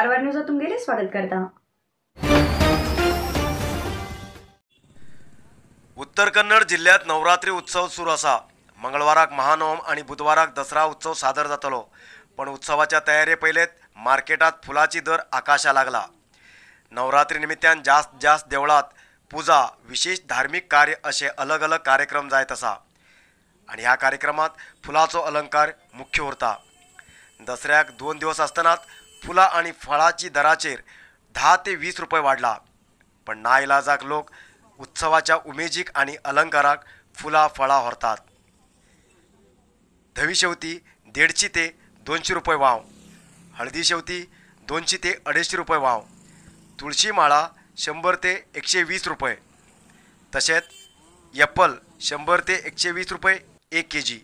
कारवार न्यूजात तुमगेले स्वागत करता। उत्तर कन्नड जिल्ह्यात नवरात्री उत्सव सुरू आसा। मंगळवाराक महानवम आणि बुधवाराक दसरा उत्सव सादर जातलो, पण उत्सवाच्या तयारी पयलेच मार्केटात फुलाची दर आकाशा लागला। नवरात्री निमित्तान जास्त जास्त देवळात पूजा, विशेष धार्मिक कार्य असे अलग अलग कार्यक्रम जायत आसा आणि ह्या कार्यक्रमात फुलाचो अलंकार मुख्य उरता। दसऱ्याक 2 दिवस आसतनाच फुलां आणि फळाची दराचेर 10 ते 20 रुपये वाडला, पण नाइलाजाक लोक उत्सवाच्या उमेजीक आणि अलंकाराक फुलां फळां व्हरतात। धवी शेवती 150 ते 200 रुपये वाव, हळदी शेवती 200 ते 250 रुपये वाव, तुळशी माळा 100 ते 120 रुपये, तशेंच एप्पल 100 ते 120 रुपये 1 केजी,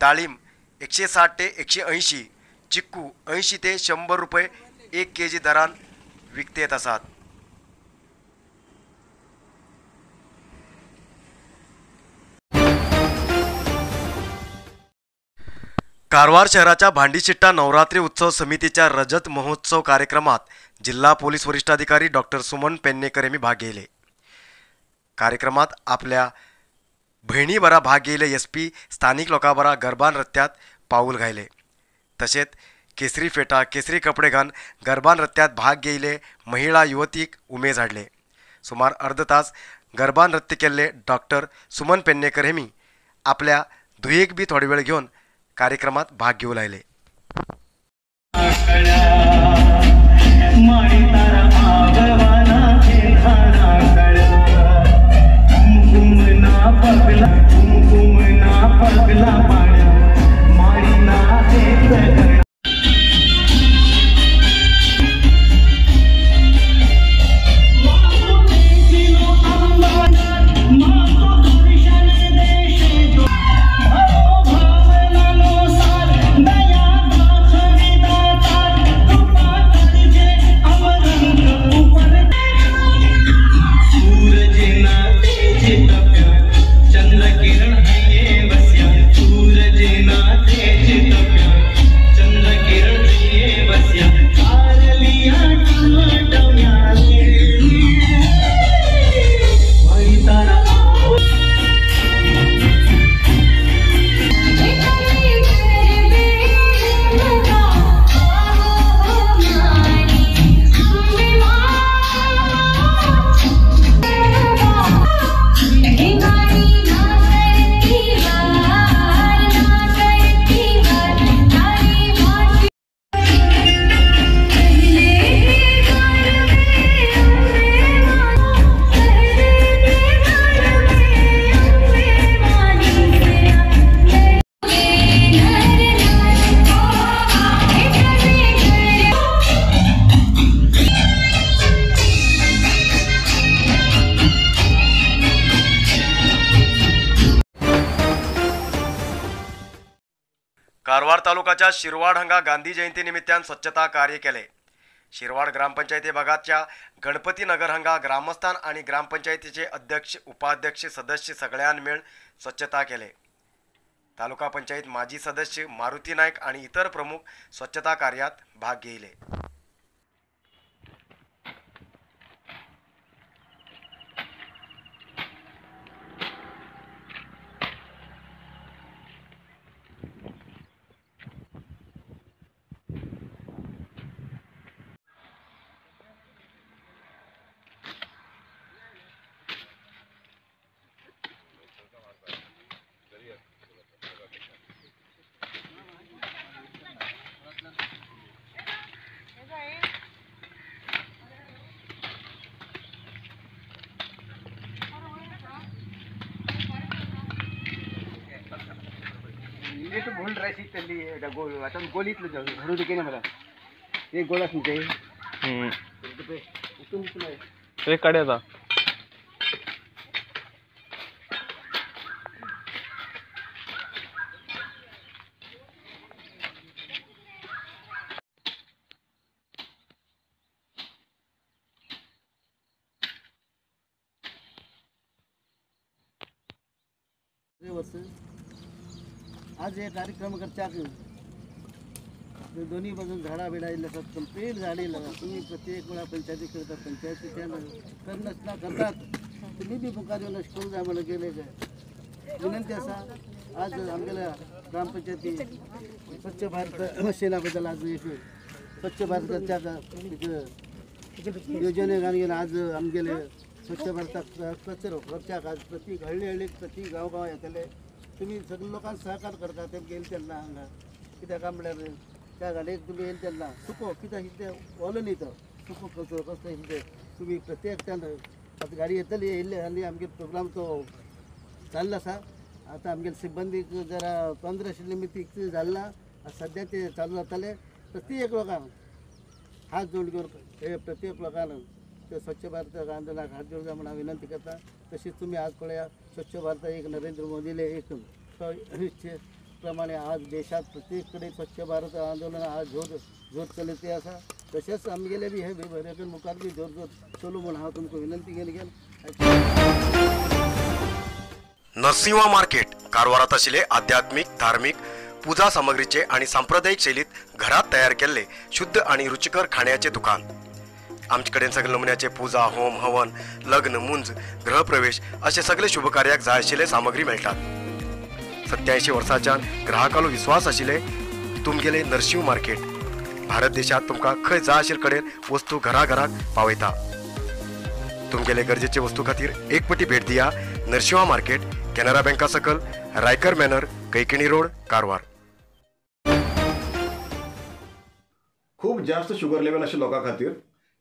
डाळिंब 160 ते 180, चिक्कू 80 ते 100 रुपये 1 केजी दरान विकतेत आसात। कारवार शहराच्या भांडीशिट्टा नवरात्री उत्सव समितीच्या रजत महोत्सव कार्यक्रमात जिल्हा पोलीस वरिष्ठाधिकारी डॉक्टर सुमन पेन्नेकर यांनी भाग घेतले। कार्यक्रमात आपल्या बहिणीबरा भाग घेतले एसपी स्थानिक लोकांबरा गरबा नृत्यात पाऊल घायले, तसेच केसरी फेटा केसरी कपडे घालून गरबा नृत्यात भाग घेतले महिला युवतीक उमेद हाडले। सुमार अर्ध तास गरबा नृत्य केल्ले डॉक्टर सुमन पेन्नेकर यांनी आपल्या धुयेक बी थोडे वेळ घेवन कार्यक्रमात भाग घेऊ लागले। कारवार तालुक्याच्या शिरवाड हांगा गांधी जयंती निमित्तान स्वच्छता कार्य केले। शिरवाड ग्रामपंचायती भागाच्या गणपती नगर हांगा ग्रामस्थान आणि ग्रामपंचायतीचे अध्यक्ष, उपाध्यक्ष, सदस्य सगळ्यां मेळ स्वच्छता केले। तालुका पंचायत माजी सदस्य मारुती नाईक आणि इतर प्रमुख स्वच्छता कार्यात भाग घेतले। गोल आता गोलीतलं घडू दे ना मला एक गोलाच नाही ते काढायचा। आज हे कार्यक्रम करच्याक दोन्ही बाजून झाडां बिडां येयल्ली आसात, कंप्लीट झाडां येयल्ली आसा. तुमी प्रत्येक वेळा पंचायती करतात, पंचायतीच्यान करनासतना करतात, तुमी बी मुखार येवन अशें करूंक जाय म्हणून गेले विनंती आसा. आज आमगेल्या ग्रामपंचायती स्वच्छ भारत सेना बद्दल आज एक स्वच्छ भारताच्या एक योजनेक आनी आज आमगेले स्वच्छ भारताक कचरो करच्याक आज प्रत्येक हळ्ळी हळ्ळी प्रत्येक गांव गांव येतले. तुमी सगळे लोकांक सहकार करता ते येयले तेन्ना हांगा, कित्याक काय म्हणल्यार त्या गाडयेक तुमी येयले तेन्ना सुको कित्याक कितें ओलो न्ही तो सुको कचरो कसलो कितें तुमी प्रत्येक आतां गाडी येतली येयल्ले आनी आमगे प्रोग्राम तो चाललो आसा. आतां आमगेले सिब्बंदीक जरा तोंदरे आशिल्ले निमित्त जालें ना, सद्या ते चालू जाताले. प्रत्येक लोकांक हात जोड घेवन हे प्रत्येक लोकांक ते स्वच्छ भारत आंदोलनाक हात जोड जाय म्हूण हांव विनंती करता. तशीच तुमी आज पळया स्वच्छ भारत एक नरेंद्र मोदीले एक प्रमाणे आज देशात प्रत्येक कडेन स्वच्छ भारत आंदोलन आज जोर जोर चलते आसा. तशेंच आमगेले बी हे बरे मुखार बी जोर जोर चलूं म्हूण हांव तुमकां विनंती घेवन गेल. नरसिंहा मार्केट कारवारात आशिल्ले आध्यात्मिक, धार्मिक पूजा सामग्रीचे आणि सांप्रदायिक शैलीत घरात तयार केल्ले शुद्ध आणि रुचिकर खाण्याचे दुकान. आमचे कडेन सगळे नमुन्याचे पूजा, होम, हवन, लग्न, मुंज, गृहप्रवेश असे सगळे शुभकार्याक जाय आशिल्ले सामग्री मेळटात. 87 वर्सांच्यान ग्राहकालो विश्वास आशिल्ले तुमगेले नरसिंह मार्केट भारत देशात तुमकां खंय जाय आशिल्ले कडेन वस्तू घराघराक पावयता. तुमगेले गरजेचे वस्तू खातीर एक पटी भेट दिया नरसिंहा मार्केट, केनरा बँका सकल, रायकर मॅनर, कैकिणी रोड, कारवार. खूप जास्त शुगर लेवल आशिल्ल्या लोकां खातीर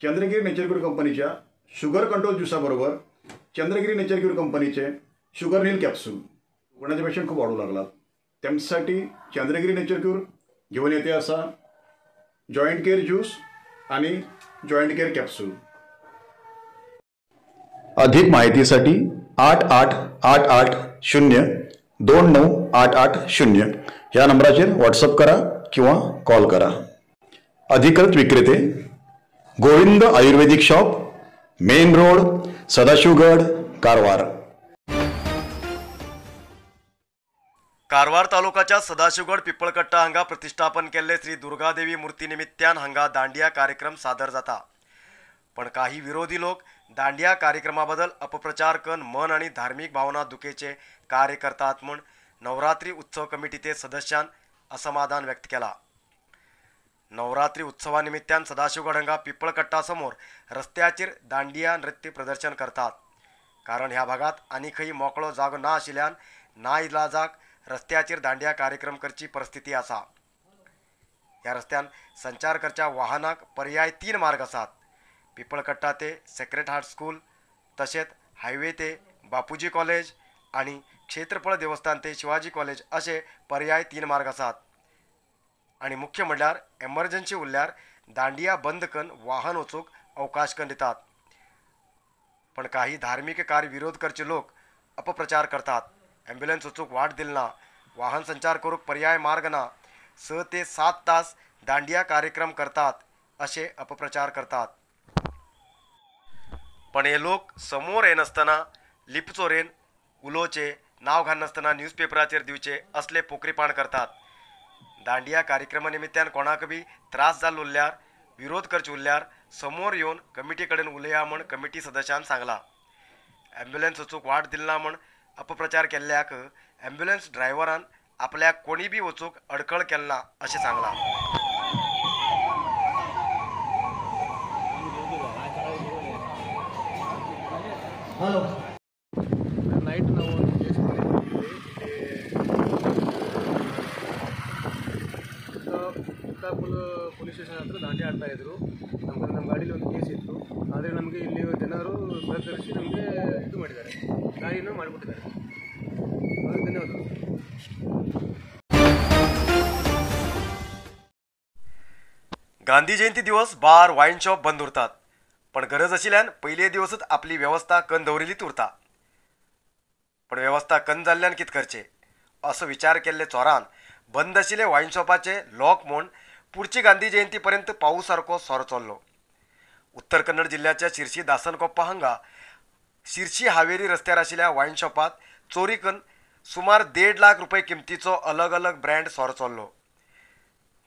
चंद्रगिरी नेचर क्यूर कंपनीच्या शुगर कंट्रोल ज्युसा बरोबर चंद्रगिरी नेचर क्यूर कंपनीचे शुगर नील कॅप्सूल कोणाचे पेशंट खूप वाढू लागलात त्यांच्यासाठी चंद्रगिरी नेचर क्यूर घेऊन येते असा जॉईंट केअर ज्यूस आणि जॉईंट केअर कॅप्सूल. अधिक माहितीसाठी 8 8 8 8 0 2 9 8 8 0 या नंबराचेर व्हॉट्सअप करा किंवा कॉल करा. अधिकृत विक्रेते Govind Ayurvedic shop, main road, Sadashivgad, Karwar. Karwar तालुकाच्या Sadashivgad पिंपळकट्टा हांगा प्रतिष्ठापन केल्ले श्री दुर्गादेवी मूर्ती निमित्तान हांगा दांडिया कार्यक्रम सादर जाता. पण काही विरोधी लोक दांडिया कार्यक्रमा बदल अपप्रचार करून मन आणि धार्मिक भावना दुखेचे कार्य करतात म्हूण नवरात्री उत्सव कमिटीचे सदस्यान असमाधान व्यक्त केला. नवरात्री उत्सवा निमित्तान सदाशिवगड हांगा पिंपळकट्टा समोर रस्त्याचेर दांडिया नृत्य प्रदर्शन करतात. कारण ह्या भागात आनी खंय मोकळो जागो ना आशिल्ल्यान ना इलाजाक रस्त्याचेर दांडिया कार्यक्रम करची परिस्थिती आसा. ह्या रस्त्यान संचार करच्या वाहनाक पर्याय 3 मार्ग आसात. पिंपळकट्टा ते सेक्रेट हार्ट स्कूल, तशेंच हायवे ते बापूजी कॉलेज आणि क्षेत्रफळ देवस्थान ते शिवाजी कॉलेज असे पर्याय 3 मार्ग आसात. आणि मुख्य म्हणल्यार एमर्जन्सी उरल्यार दांडिया बंद करून वाहन वचूंक अवकाश करून दितात. पण काही धार्मिक कार्य विरोध करचे लोक अपप्रचार करतात. ॲम्ब्युलन्स वचूंक वाट दिली ना, वाहन संचार करूंक पर्याय मार्ग ना, 6 ते 7 तास दांडिया कार्यक्रम करतात असे अपप्रचार करतात. पण हे लोक समोर येनासतना लिपचोरेन उलोवचे, नाव घालनासतना न्यूजपेपराचेर दिवचे असले पोकरीपाण करतात. दांडिया कार्यक्रमा निमित्तान कोणाक बी त्रास जाल्लो उरल्यार, विरोध करचे उरल्यार समोर येवन कमिटी कडेन उलया म्हूण कमिटी सदस्यान सांगला. ॲम्ब्युलन्स वचूंक वाट दिली ना म्हूण अपप्रचार केल्ल्याक ॲम्ब्युलन्स ड्रायव्हरान आपल्याक कोणी बी वचूंक अडखळ केल ना अशें सांगलां. हॅलो ನೈಟ್ ನಾವು ಕೇಸ್ ಪೊಲೀಸ್ ಸ್ಟೇಷನ್ ಹತ್ರ ದಾಂಡಿ ಆಡ್ತಾ ಇದ್ರು. ನಮ್ಮ ಗಾಡೀಲಿ ಒಂದು ಕೇಸ್ ಇತ್ತು. ಆದರೆ ನಮಗೆ ಇಲ್ಲಿ ಜನರು ಸಹಕರಿಸಿ ನಮಗೆ ಇದು ಮಾಡಿದ್ದಾರೆ, ದಾರಿಯನ್ನು ಮಾಡಿಕೊಟ್ಟಿದ್ದಾರೆ. ಅದಕ್ಕೆ ಧನ್ಯವಾದಗಳು. गांधी जयंती दिवस बार वायन शॉप बंद उरतात, पण गरज आशिल्ल्यान पयले दिवसच आपली व्यवस्था कन दवरिल्लीच उरता. पण व्यवस्था कन जाल्ल्यान कितें करचें असो विचार केल्ले चोरान बंद आशिल्ले वायन शॉपाचे लॉक म्हूण पुढची गांधी जयंती पर्यंत पावस सारको सोरो चल्लो. उत्तर कन्नड जिल्ह्याच्या शिरशी दासनकोप्पा हांगा शिरशी हावेरी रस्त्यार आशिल्ल्या वायन शॉपात चोरी करून सुमार 1.5 लाख रुपये किमतीचो अलग अलग ब्रँड सोरो चल्लो.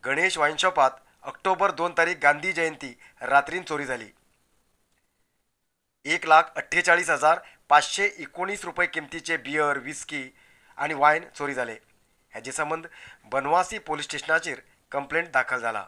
गणेश वायन शॉपात ऑक्टोबर 2 तारीख गांधी जयंती रात्रीन चोरी झाली. 1,48,519 रुपये किमतीचे बियर, विस्की आणि वायन चोरी झाले. हाजे संबंद बनवासी पोलीस स्टेशनाचेर कंप्लेंट दाखल जाला.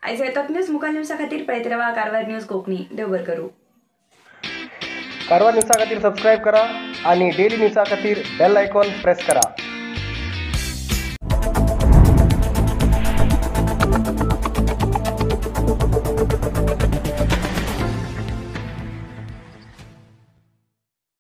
आयज येतात न्यूज मुखार न्यूजा खातीर पळयत रावा कारवार न्यूज कोंकणी. देव बरें करूं. कारवार न्यूजा खातीर सबस्क्रायब करा आणि डेली न्यूजा खातीर बेल आयकॉन प्रेस करा.